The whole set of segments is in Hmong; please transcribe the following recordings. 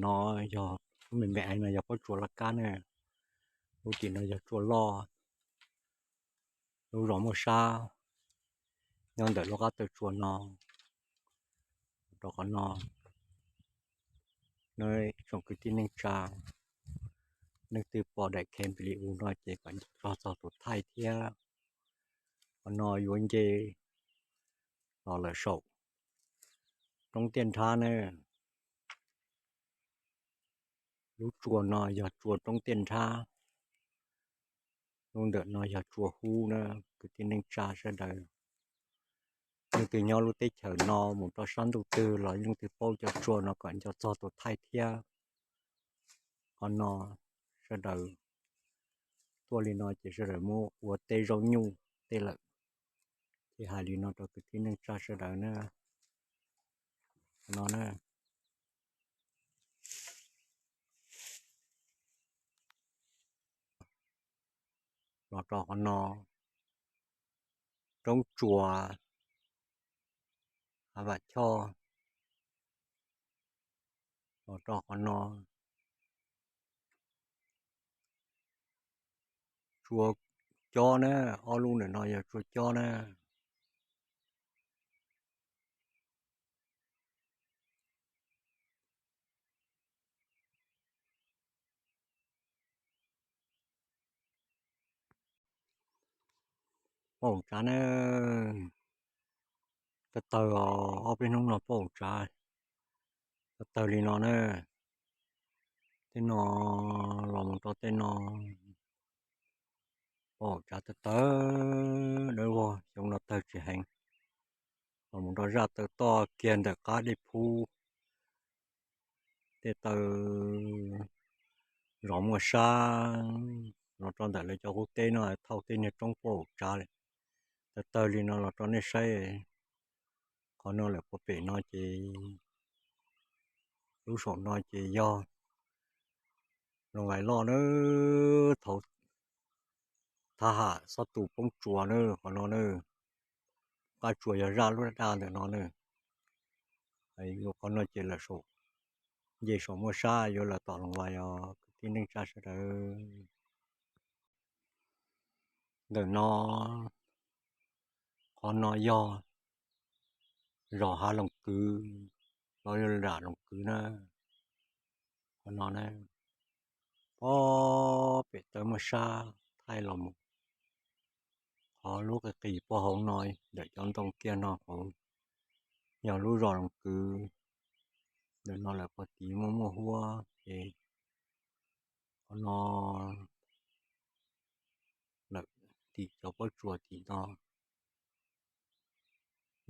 No yog lub me me no yog pob tsuas laj kab na. Lub tim no yog tsua loj, lub zos muaj sab nyob ntawm lub qab taw tsua no. Rau qhov no, nej tsoom kwv tij neej tsa, leej twg pom daim khe npis li u no ces kom nco txog tus thaij thiab. Qhov no yuav nce los lawm saum roob Tiaj Nrhab na. Lub tsua no yog tsua roob Tiaj Nrhab, lub ntawm no yog tsua Hub na. Kwv tij neej tsa sawv daws, leej twg nyob lub teb chaws no mus rau sab ntuj twg los leej twg paub cov tsua no kom nco txog tus thaij thiab. Qhov no sawv daws tuaj li no ces sawv daws muab ua tej zaub nyuj tej lawm. Ces hais li no rau kwv tij neej tsa sawv daws na. No na, los rau qhov no, roob tsua Hav Vam Choj. Los rau qhov no, tsua Cob na, ob lub ntawm no yog tsua Cob na. Poj Hauv Tsav na, tawg tawg os, ob peb hnub no Poj Hauv Tsav tawg tawg li no na. Tej no los mus rau tej no, Poj Hauv Tsav tawg tawg dawb vog, xyoo no tawg tsis heev. Los mus rau zaj taw toj kiag ntawm qab dej phub, tej taw zos muaj sab, los rau ntawm lawv cov qub teb no thauj tej niag roob Poj Hauv Tsav li. Tawg tawg li no los rau nej saib. Qhov no lawm puag pem no ces, lub saum no ces yog Loos Vais Loj na. Thaum thab ham xob tus poob tsua na, qhov no na, qab tsua yog zaj lub daj daj ntawm no na. Qhov no ces lawm saum, nce saum muaj sab yuav lawm tom Loos Vais os kwv tij neej tsa sawv daws. Ntawm no, qhov no yog zos Hav Loos Kwv, los yog zam Loos Kwv na. Qhov no na, pob pem taw muaj sab thaij los mus. Qhov lub qis qis puag hauv no ntawm cov ntoo kiag no hauv yog lub zos Loos Kwv. Ntawm no lawm puag tid muaj muaj huab ces qhov no lawm tim cov pob tsuas tim no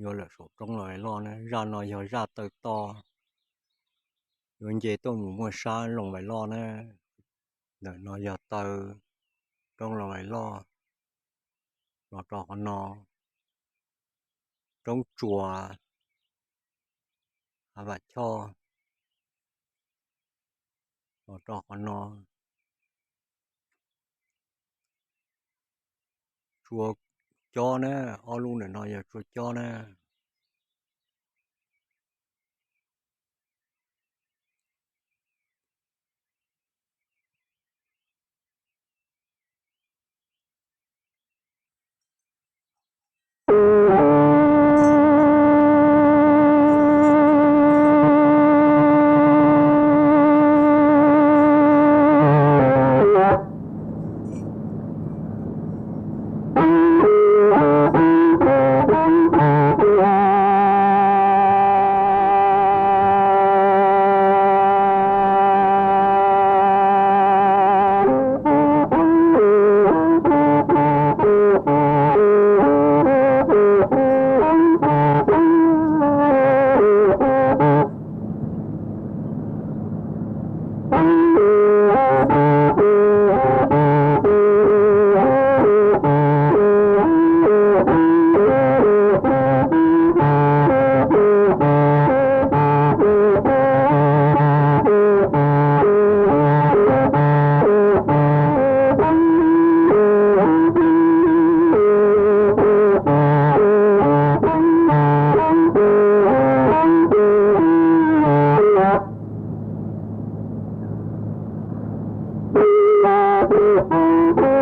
yuav lawm saum roob Loos Vais Loj na. Zaj no yog zaj taw toj yuav nce tuaj mus muaj sab Loos Vais Loj na. Ntawm no yog taw roob Loos Vais Loj. Los rau qhov no, roob tsua Hav Vam Choj. Los rau qhov no, tsua Cob na, ob lub ntawm no yog tsua Cob na. Tus qub